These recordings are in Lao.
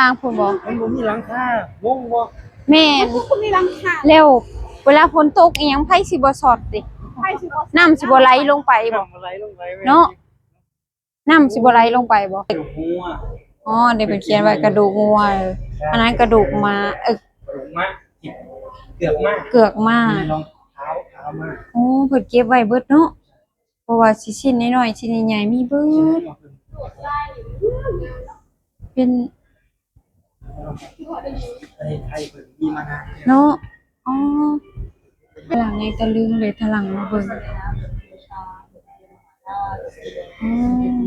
ທາງພຸ້ນບໍ່? ມັນບໍ່ມີຫຼັງຄາ ງົງບໍ່? ແມ່ນ ມັນບໍ່ມີຫຼັງຄາ ແລ້ວເວລາຝົນຕົກອີ່ຫຍັງ ໃຜຊິບໍ່ຊັອດຕິ? ໃຜຊິບໍ່ຊັອດ? ນ້ຳຊິບໍ່ໄຫຼລົງໄປບໍ່? ນ້ຳບໍ່ໄຫຼລົງໄປ ແມ່ນ ເນາະ. ນ້ຳຊິບໍ່ໄຫຼລົງໄປບໍ່? ກະດູກງົວ. ອໍ ເດ້ ເພິ່ນຂຽນໄວ້ກະດູກງົວ. ເອີ ອັນນັ້ນກະດູກມ້າ ເອີ ກະດູກມ້າ ເກືອກມ້າ ເກືອກມ້າ ແມ່ນລອງເທ້າ ເທ້າມ້າ. ໂອ້ ເພິ່ນເກັບໄວ້ເບິດເນາະ ເພາະວ່າຊິ ຊິ້ນນ້ອຍໆ ຊິ້ນໃຫຍ່ໆ ມີເບິດ. ເປັນ ເນາະ. ອໍ ຫຼັງໃນຕະລຶງເລີຍ ຖະຫຼັງມາເບິ່ງ. ອືມ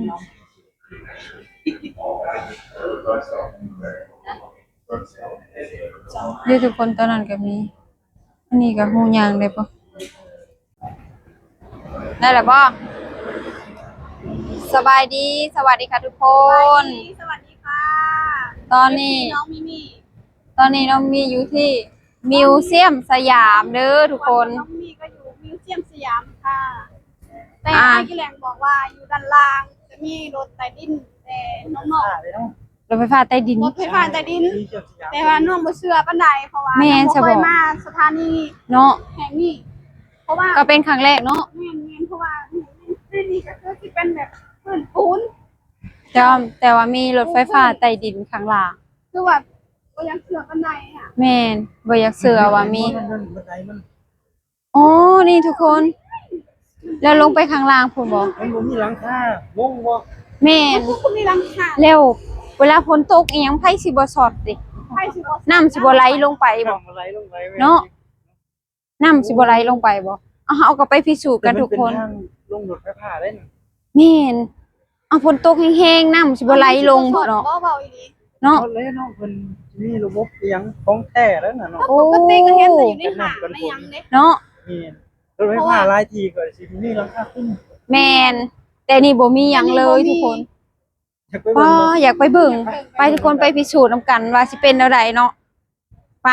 ເດ້ທຸກຄົນ ຕອນນັ້ນກະມີ ອັນນີ້ກະຮູ້ຍ່າງໄດ້ບໍ່? ໄດ້ແລ້ວບໍ່? ສະບາຍດີ ສະຫວັດດີຄ່ະທຸກຄົນ ສະຫວັດດີ ສະຫວັດດີຄ່ະ. ຕອນນີ້ ເອັຟຊີນ້ອງມີມີ ຕອນນີ້ນ້ອງມີຢູ່ທີ່ມິວເຊີມສະຫຍາມເດີທຸກຄົນ ນ້ອງມີກະຢູ່ມິວເຊີມສະຫຍາມຄ່ະ. ແຕ່ ອ່າ ອ້າຍກິແລງບອກວ່າຢູ່ດ້ານລ່າງຈະມີລົດໃຕ້ດິນ ແຕ່ນ້ອງໆ ລົດໄຟຟ້າໃຕ້ດິນ ລົດໄຟຟ້າໃຕ້ດິນ ແຕ່ວ່ານ້ອງບໍ່ເຊື່ອປານໃດ ເພາະວ່າ ແມ່ນ ນ້ອງບໍ່ເຄີຍມາສະຖານີເນາະ ແຫ່ງນີ້ ເພາະວ່າ ກະເປັນຄັ້ງແລກເນາະ. ແມ່ນໆ ເພາະວ່າທີ່ນີ້ກະຄືຊິເປັນແບບພື້ນປູນ ແຕ່ວ່າ ແຕ່ວ່າມີລົດໄຟຟ້າໃຕ້ດິນຂ້າງລ່າງ ຄືວ່າບໍ່ຢາກເຊື່ອປານໃດອະ. ແມ່ນ ບໍ່ຢາກເຊື່ອວ່າມີ. ອໍ ນີ້ທຸກຄົນ ແລ້ວລົງໄປຂ້າງລ່າງພຸ້ນບໍ່? ມັນບໍ່ມີຫຼັງຄາ ງົງບໍ່? ແມ່ນ ມັນບໍ່ມີຫຼັງຄາ ແລ້ວເວລາຝົນຕົກອີ່ຫຍັງ ໃຜຊິບໍ່ຊັອດຕິ? ໃຜຊິບໍ່ຊັອດ? ນ້ຳຊິບໍ່ໄຫຼລົງໄປບໍ່? ນ້ຳບໍ່ໄຫຼລົງໄປ ແມ່ນ ເນາະ. ນ້ຳຊິບໍ່ໄຫຼລົງໄປບໍ່? ເອົາ ເຮົາກະໄປພິສູດກັນທຸກຄົນ ແຕ່ມັນເປັນທາງລົງລົດໄຟຟ້າເດ້. ແມ່ນ ເອົາ ຝົນຕົກແຮງໆ ນ້ຳຊິບໍ່ໄລລົງບໍ່ເນາະ? ເວົ້າອີ່ຫຼີເນາະ ເນາະ ເພິ່ນມີລະບົບອີ່ຫຍັງຂອງແທ້ແລ້ວນະເນາະ. ໂອ້ ປົກກະຕິກະເຫັນແຕ່ຢູ່ໃນຫ້າງໃນຫຍັງເດ້ເນາະ. ແມ່ນ ລົດໄຟຟ້າຫຼາຍທີ່ກະຊິມີຫຼັງຄາຄຸມ. ແມ່ນ ແຕ່ນີ້ບໍ່ມີຫຍັງເລີຍທຸກຄົນ. ຢາກໄປເບິ່ງບໍ່? ຢາກໄປເບິ່ງ ໄປທຸກຄົນ ໄປພິສູດນຳກັນວ່າຊິເປັນແນວໃດເນາະ. ໄປ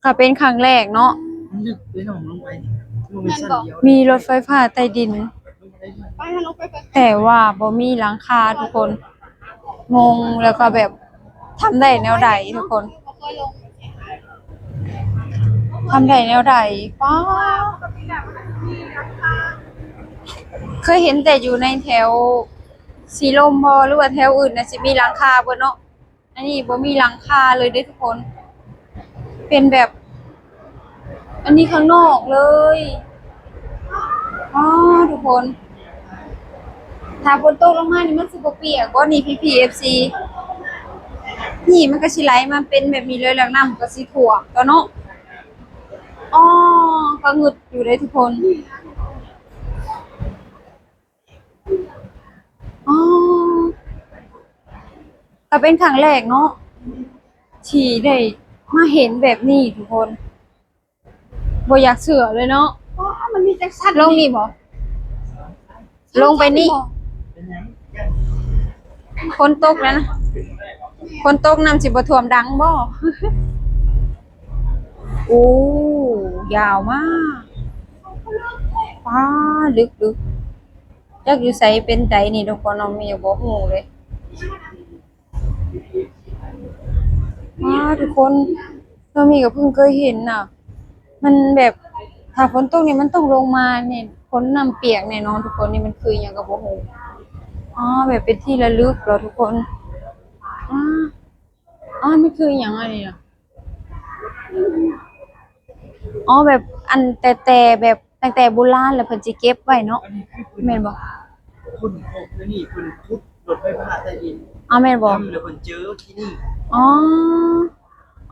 ກະເປັນຄັ້ງແລກເນາະ. ມັນລຶກເດ້ນ້ອງ ລົງໄປນີ້ ມີລົດໄຟຟ້າໃຕ້ດິນ ແຕ່ວ່າບໍ່ມີຫຼັງຄາທຸກຄົນ. ງົງ ແລ້ວກະແບບ ທຳໄດ້ແນວໃດທຸກຄົນ ທຳໄດ້ແນວໃດ. ປ້າ ເຄີຍເຫັນແຕ່ຢູ່ໃນແຖວສີລົມບໍ່ ຫຼືວ່າແຖວອື່ນນະ ຊິມີຫຼັງຄາເບິດເນາະ. ອັນນີ້ບໍ່ມີຫຼັງຄາເລີຍເດ້ທຸກຄົນ ເປັນແບບ ອັນນີ້ຂ້າງນອກເລີຍ. ອໍ ທຸກຄົນ ຖ້າຝົນຕົກລົງມານີ້ມັນຊິບໍ່ປຽກບໍ່ນີ້ ພີ່ໆ ເອັຟຊີ? ນີ້ມັນກະຊິໄຫຼມາເປັນແບບນີ້ເລີຍ ແລ້ວນ້ຳກະຊິຖ້ວມຕົວະເນາະ. ອໍ ກະງຶດຢູ່ເດ້ທຸກຄົນ. ອໍ ກະເປັນຄັ້ງແລກເນາະ ທີ່ໄດ້ມາເຫັນແບບນີ້ທຸກຄົນ. ບໍ່ຢາກເຊື່ອເລີຍເນາະ. ອໍ ມັນມີຈັກຊັ້ນ ລົງນີ້ບໍ່? ລົງໄປນີ້ ຝົນຕົກແລ້ວນະ ຝົນຕົກນ້ຳຊິບໍ່ຖ້ວມດັງບໍ່? ໂອ້ ຍາວມາກ ປ້າ ລຶກໆ ຈັກຢູ່ໃສເປັນໃດນີ້ ທຸກຄົນ ນ້ອງມີບໍ່ຮູ້ເລີຍ. ວ້າ ທຸກຄົນ ນ້ອງມີກະເພິ່ງເຄີຍເຫັນນະ ມັນແບບ ຖ້າຝົນຕົກນີ້ມັນຕ້ອງລົງມານີ້ ຝົນນ້ຳປຽກແນ່ນອນທຸກຄົນ. ນີ້ມັນຄືອີ່ຫຍັງກະບໍ່ຮູ້. ອໍ ແບບເປັນທີ່ລະລຶກເນາະທຸກຄົນ. ອໍ ອໍ ມັນຄືອີ່ຫຍັງອັນນີ້ນະ? ອໍ ແບບອັນແຕ່ ແຕ່ແບບ ຕັ້ງແຕ່ໂບລານແລ້ວເພິ່ນຊິເກັບໄວ້ເນາະ ອັນນີ້ຄືເພິ່ນ ແມ່ນບໍ່? ຄົ້ນພົບຢູ່ນີ້ ເພິ່ນຂຸດລົດໄຟຟ້າໃຕ້ດິນ. ອ້າວ ແມ່ນບໍ່? ທຳແລ້ວເພິ່ນເຈີທີ່ນີ້.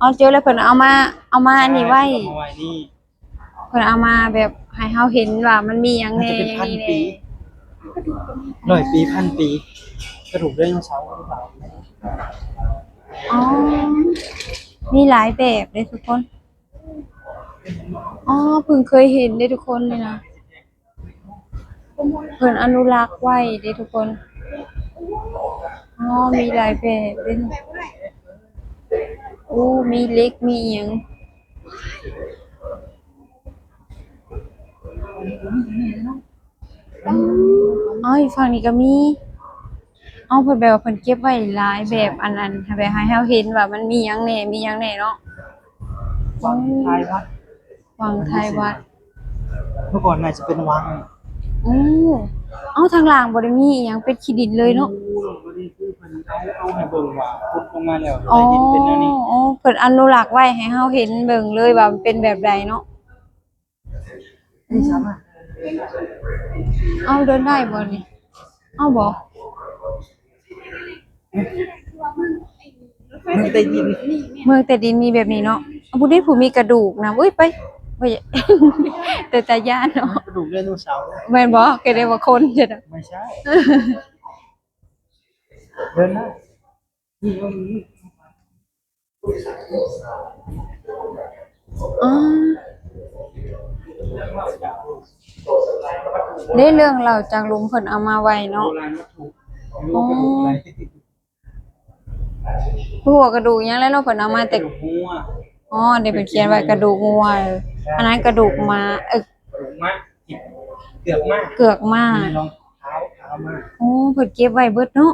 ອໍ ເຈີແລ້ວເພິ່ນເອົາມາ ເອົາມາອັນນີ້ໄວ້ ໃຊ່ ເອົາມາໄວ້ນີ້ ເພິ່ນເອົາມາແບບໃຫ້ເຮົາເຫັນວ່າມັນມີຫຍັງແນ່ ໜ້າຈະເປັນພັນປີ ຮ້ອຍປີ ພັນປີ ກະດູກໄດໂນເສົາຫຼືເປົ່າ. ອໍ ມີຫຼາຍແບບເດ້ທຸກຄົນ. ອໍ ເພິ່ງເຄີຍເຫັນເດ້ທຸກຄົນ ນີ້ນະ ເພິ່ນອະນຸລັກໄວ້ເດ້ທຸກຄົນ. ອໍ ມີຫຼາຍແບບເດ້ ໂອ້ ມີເຫຼັກ ມີຫຍັງ. ອໍ ຢູ່ຝັ່ງນີ້ກະມີ. ເອົາ ເພິ່ນແບບວ່າເພິ່ນເກັບໄວ້ຫຼາຍແບບ ອັນນັ້ນ ແບບໃຫ້ເຮົາເຫັນວ່າມັນມີຫຍັງແດ່ ມີຫຍັງແດ່ເນາະ. ວັງທ້າຍວັດ ວັງທ້າຍວັດ. ເມື່ອກ່ອນໜ້າຈະເປັນວັງ. ໂອ້ ເອົາ ທາງລ່າງບໍ່ໄດ້ມີອີ່ຫຍັງ ເປັນຂີ້ດິນເລີຍເນາະ. ໂອ້ ບໍ່ໄດ້ ຄືເພິ່ນເອົາ ເອົາໃຫ້ເບິ່ງວ່າຂຸດລົງມາແລ້ວ ອໍ ໄດ້ດິນເປັນແນວນີ້. ອໍ ເພິ່ນອະນຸລັກໄວ້ໃຫ້ເຮົາເຫັນເບິ່ງເລີຍວ່າມັນເປັນແບບໃດເນາະ. ອືມ ເອົາ ເດີນໄດ້ບໍ່ນີ້? ເອົາບໍ່? ເມືອງໃຕ້ດິນ ເມືອງໃຕ້ດິນມີແບບນີ້ເນາະ. ເອົາ ຜູ້ໃດຜູ້ມີກະດູກນຳ. ເອີຍ ໄປ ໄປ ແຕ່ຕາຢ້ານເນາະ ກະດູກໄດໂນເສົາ. ແມ່ນບໍ່? ກະໄດ້ວ່າຄົນ ບໍ່ໃຊ່ ເດີນໄດ້. ອໍ ເດ້ ເລື່ອງເລົ່າຈາກລຸ່ມເພິ່ນເອົາມາໄວ້ເນາະ. ອໍ ບໍ່ຮູ້ວ່າກະດູກຫຍັງແຫຼະເນາະ ເພິ່ນເອົາມາແຕ່ ອໍ ເດ້ ເພິ່ນຂຽນໄວ້ກະດູກງົວ. ອັນນັ້ນກະດູກໝາ ເອີ ເກືອກມ້າ ເກືອກມ້າ. ອໍ ເພິ່ນເກັບໄວ້ເບິດເນາະ.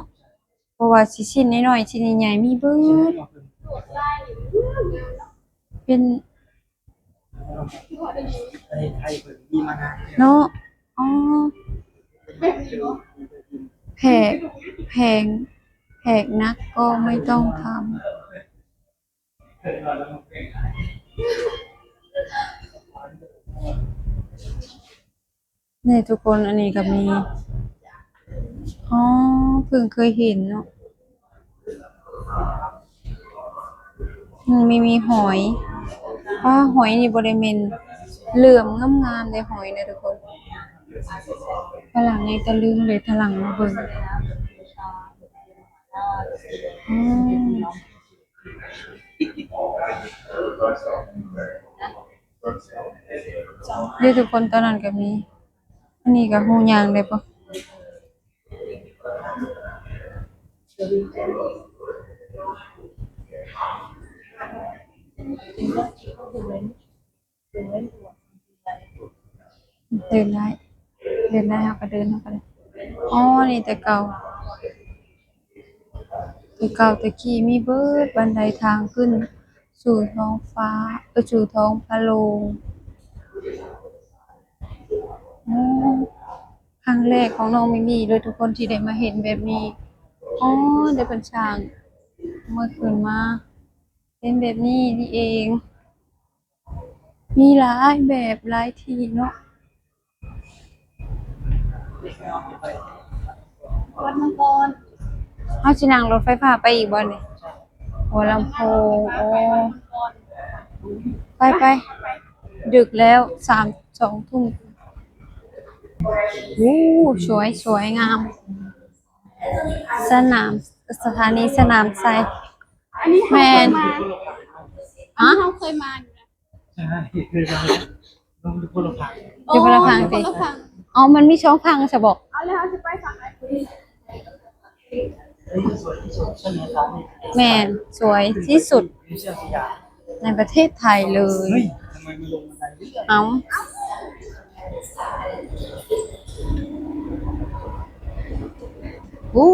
ບໍ່ວ່າຊິຊິ້ນນ້ອຍໆ ຊິ້ນໃຫຍ່ໆ ມີເບິດ. ເປັນ ເນາະ. ອໍ ແພກ ແພງ ແພກໜັກກໍໄມ່ຕ້ອງທຳ. ນີ້ທຸກຄົນ ອັນນີ້ກໍມີ ອໍ ເພິ່ງເຄີຍເຫັນເນາະ. ອືມ ມີ ມີຫອຍ. ປ້າ ຫອຍນີ້ບໍ່ໄດ້ເໝັນ ເຫຼື້ອມງາມໆເດ້ ຫອຍນະທຸກຄົນ. ຝຣັ່ງຍັງຕະລຶງເລີຍ ຝຣັ່ງມາເບິ່ງ. ອືມ. ເດ້ທຸກຄົນ ຕອນນັ້ນກໍມີ. ອັນນີ້ກໍຮູ້ຍ່າງໄດ້ບໍ່? ເດີນໄດ້ ເດີນໄດ້ ເຮົາກໍເດີນ ເຮົາກໍເດີນ. ອໍ ນີ້ແຕ່ເກົ່າ ແຕ່ເກົ່າແຕ່ກີ້ມີເບິດ ບັນໄດທາງຂຶ້ນສູ່ທ້ອງຟ້າ ເອີ ສູ່ທ້ອງພະໂລງ. ໂອ້ ຄັ້ງແລກຂອງນ້ອງມິມີເລີຍທຸກຄົນ ທີ່ໄດ້ມາເຫັນແບບນີ້. ອໍ ໄດ້ເພິ່ນສ້າງເມື່ອຄືນມາ ເປັນແບບນີ້ນີ້ເອງ. ມີຫຼາຍແບບຫຼາຍທີ່ເນາະ. ວັດມັງກອນ ເຮົາຊິນັ່ງລົດໄຟຟ້າໄປອີກບໍ່ນີ້? ຫົວລຳໂພງ. ໂອ້ ໄປໆ ດຶກແລ້ວ ສາມ ສອງທຸ່ມ. ໂອ້ ສວຍ ສວຍງາມ. ສະໜາມ ສະຖານີສະໜາມໄຊ. ອັນນີ້ເຮົາ ແມ່ນ ເຄີຍມາ ຮະ ອັນນີ້ເຮົາເຄີຍມາຢູ່ນະ. ໃຊ່ ເຄີຍມາ ຢູ່ຄົນລະຝັ່ງ ຢູ່ຄົນລະຝັ່ງຕິ? ຄົນລະຝັ່ງ. ອໍ ມັນມີສອງຝັ່ງຊະບໍ? ເອົາແລ້ວເຮົາຊິໄປຝັ່ງໃດ? ແມ່ນ ສວຍທີ່ສຸດ ໃນປະເທດໄທເລີຍ. ເອົ້າ ໂອ້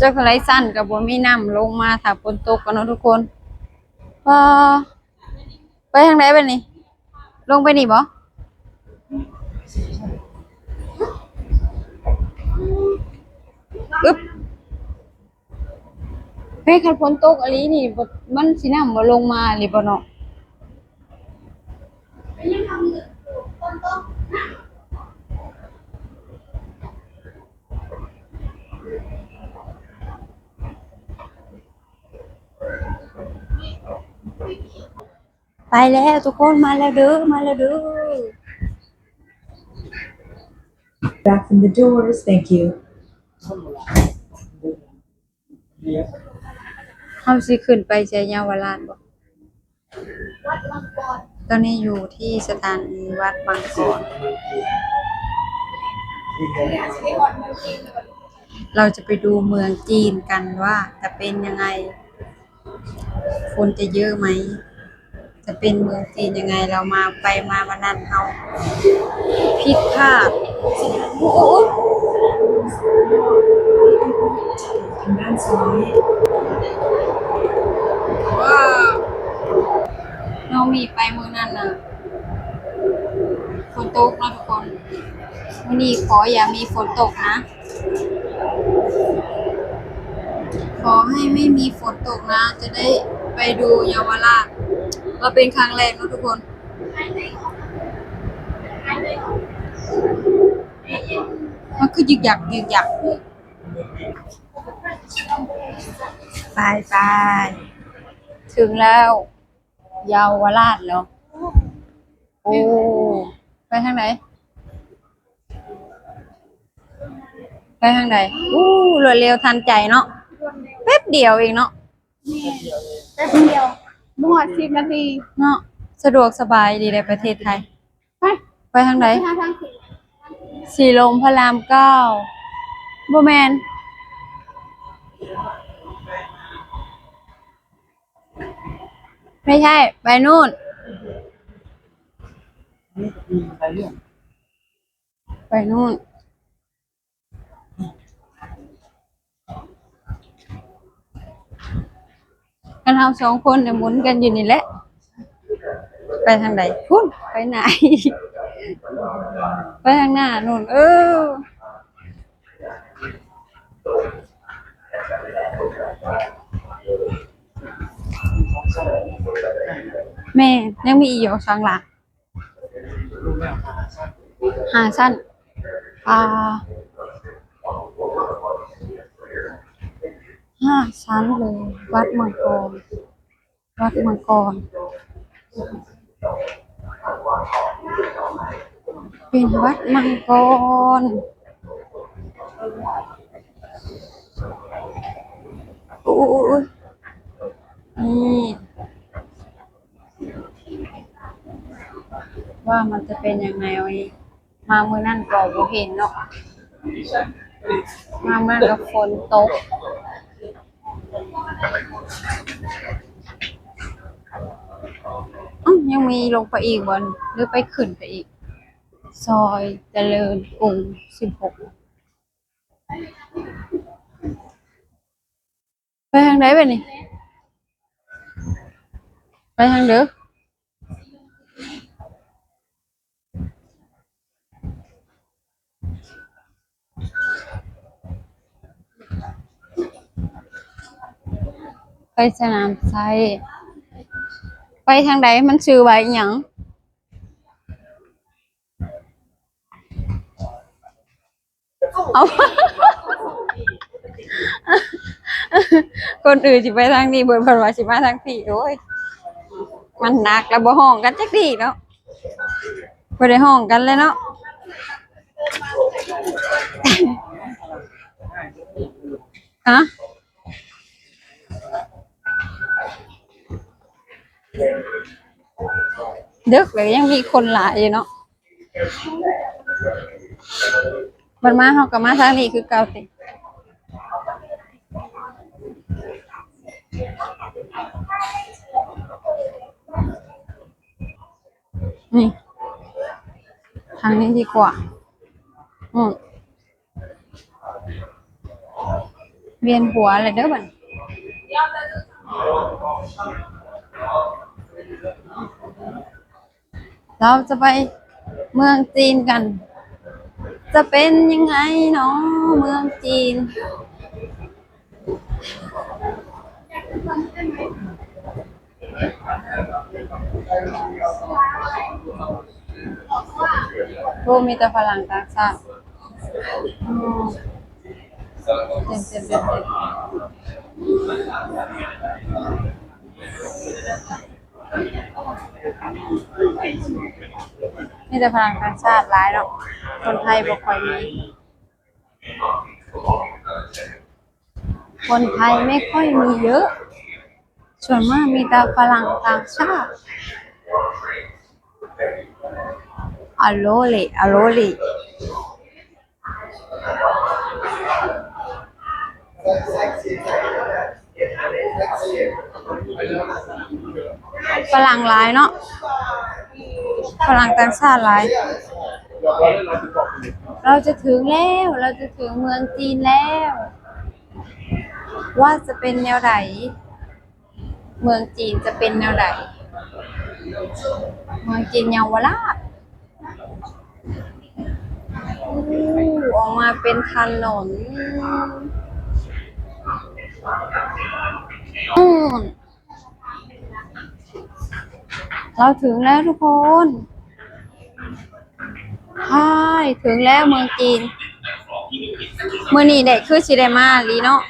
ຈັກເທົ່າໃດຊັ້ນກໍບໍ່ມີນ້ຳລົງມາ ຖ້າຝົນຕົກກໍເນາະທຸກຄົນ. ອໍ ໄປທາງໃດບັດນີ້? ລົງໄປນີ້ບໍ? ອຶບ ເຮີຍ ຄັນຝົນຕົກອີ່ຫຼີນີ້ ມັນຊິນ້ຳບໍ່ລົງມາອີ່ຫຼີບໍ່ເນາະ? ໄປແລ້ວທຸກຄົນ ມາແລ້ວເດີ ມາແລ້ວເດີ. Back from the doors, thank you. ເຮົາຊິຂຶ້ນໄປໄຊຍະວະລາດບໍ່? ຕອນນີ້ຢູ່ທີ່ສະຖານີວັດມັງກອນ. เราจะไปดูเมืองจีนกันว่าจะเป็นยังไง คนจะเยอะไหม จะเป็นเมืองจีนยังไง เรามาไปมาวันนั้นเราผิดพลาด โอ้โห ด้านซ้าย ว้าว น้องมีไปมื้อนั้นน่ะ ฝนตกเนาะทุกคน มื้อนี้ขออย่ามีฝนตกนะ ขอให้ไม่มีฝนตกนะ จะได้ไปดูเยาวราช ก็เป็นครั้งแรกเนาะทุกคน มันคือยึกยักยึกยัก ไปไป ถึงแล้ว เยาวราชเหรอ โอ้ ไปทางไหน ไปทางใด อู้ รวดเร็วทันใจเนาะ แป๊บเดียวเองเนาะ แป๊บเดียว บ่ฮอดสิบนาที เนาะ สะดวกสบายดีเลยประเทศไทย ไป ไปทางใด ไปหาทางขึ้น สีลมพระรามเก้า บ่แม่น ไม่ใช่ ไปนู่น ไปนู่น คันเฮาสองคนเนี่ยหมุนกันอยู่นี่แหละ ไปทางใด พุ้น ไปไหน ไปทางหน้านู่น เออ แม่ ยังมีอีกอยู่ข้างหลัง ห้าชั้น อ่า ห้าชั้นเลย วัดมังกร วัดมังกร เป็นวัดมังกร โอ้ย นี่ ว่ามันจะเป็นยังไงวะนี่ มามื้อนั้นก็บ่เห็นเนาะ มามื้อนั้นก็ฝนตก อ้าว ยังมีลงไปอีกบ่ หรือไปขึ้นไปอีก ซอยเจริญกรุงสิบหก ไปทางใดบัดนี้ ไปทางเด้อ ไปสนามชัย ไปทางใด มันชื่อว่าอิหยัง เอ้า คนอื่นสิไปทางนี้ เพิ่น เพิ่นว่าสิมาทางพี้ โอ้ย มันหนักแล้ว บ่ฮ้องกันจักทีเนาะ บ่ได้ฮ้องกันเลยเนาะ ฮะ ดึกแล้วยังมีคนหลายอยู่เนาะ บัดมาเฮาก็มาทางนี้คือเก่าติ นี่ ทางนี้ดีกว่า อืม เวียนหัวเลยเด้อบัดนี้ เราจะไปเมืองจีนกัน จะเป็นยังไงเนาะ เมืองจีน โอ้ มีแต่ฝรั่งต่างชาติ อืม เต็มๆๆๆ มีแต่ฝรั่งต่างชาติหลายเนาะ คนไทยบ่ค่อยมี คนไทยไม่ค่อยมีเยอะ ส่วนมากมีแต่ฝรั่งต่างชาติ อะโลเล อะโลเล ຝຣັ່ງຫຼາຍເນາະ, ຝຣັ່ງຕ່າງຊາດຫຼາຍ. ເຮົາຈະເຖິງແລ້ວ, ເຮົາຈະເຖິງເມືອງຈີນແລ້ວ. ວ່າຈະເປັນແນວໃດ? ເມືອງຈີນຈະເປັນແນວໃດ? ເມືອງຈີນເຍົາວະລາດ. ໂອ້ ອອກມາເປັນຖະໜົນ. ອືມ ເຮົາເຖິງແລ້ວທຸກຄົນ. ອ້າຍ ເຖິງແລ້ວເມືອງຈີນ. ມື້ນີ້ໄດ້ ຄືຊິໄດ້ມາອີ່ຫຼີເນາະ.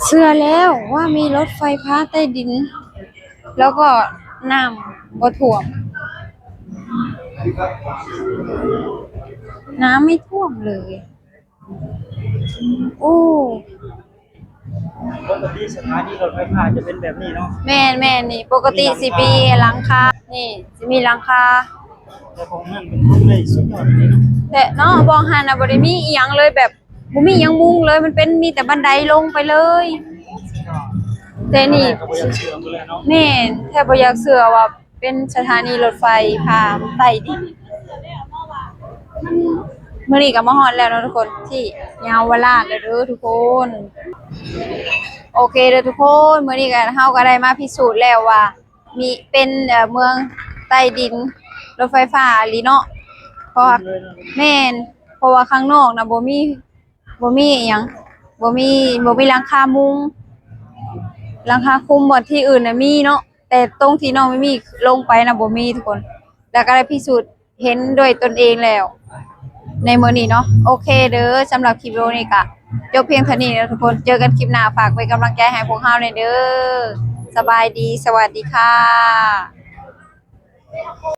ເຊື່ອແລ້ວວ່າມີລົດໄຟຟ້າໃຕ້ດິນ ແລ້ວກໍນ້ຳບໍ່ຖ້ວມ, ນ້ຳໄມ່ຖ້ວມເລີຍ. ໂອ້ ປົກກະຕິສະຖານີລົດໄຟຟ້າຈະເປັນແບບນີ້ເນາະ. ແມ່ນໆ ນີ້ປົກກະຕິຊິມີຫຼັງຄາ, ນີ້ຊິມີຫຼັງຄາ. ແຕ່ຂອງນັ້ນເປັນຄົນໄດ້ສຸດຍອດເລີຍເນາະ. ແຕ່ເນາະ ບ່ອນຫັ້ນນະບໍ່ໄດ້ມີອີ່ຫຍັງເລີຍ, ແບບບໍ່ມີຫຍັງມຸງເລີຍ, ມັນເປັນ ມີແຕ່ບັນໄດລົງໄປເລີຍ. ແຕ່ນີ້ ແມ່ນ ແທບບໍ່ຢາກເຊື່ອວ່າເປັນສະຖານີລົດໄຟຟ້າໃຕ້ດິນ. ມື້ນີ້ກໍມາຮອດແລ້ວເນາະທຸກຄົນ ທີ່ເຍົາວະລາດແລ້ວເດີທຸກຄົນ. ໂອເຄເດີທຸກຄົນ, ມື້ນີ້ກໍ ເຮົາກໍໄດ້ມາພິສູດແລ້ວວ່າ ມີ ເປັນ ເອີ ເມືອງໃຕ້ດິນລົດໄຟຟ້າອີ່ຫຼີເນາະ. ເພາະວ່າ ແມ່ນ ເພາະວ່າຂ້າງນອກນະບໍ່ມີ ບໍ່ມີອີ່ຫຍັງ ບໍ່ມີ ບໍ່ມີຫຼັງຄາມຸງ, ຫຼັງຄາຄຸມ. ບ່ອນທີ່ອື່ນນະມີເນາະ, ແຕ່ຕົງທີ່ນ້ອງມີມີລົງໄປນະບໍ່ມີທຸກຄົນ. ແລ້ວກໍໄດ້ພິສູດເຫັນດ້ວຍຕົນເອງແລ້ວໃນມື້ນີ້ເນາະ. ໂອເຄເດີ, ສຳລັບຄລິບວິດີໂອນີ້ກໍຈົບພຽງເທົ່ານີ້ເດີທຸກຄົນ. ເຈີກັນຄລິບໜ້າ, ຝາກເປັນກຳລັງໃຈໃຫ້ພວກເຮົາແດ່ເດີ. ສະບາຍດີ, ສະຫວັດດີຄ່ະ.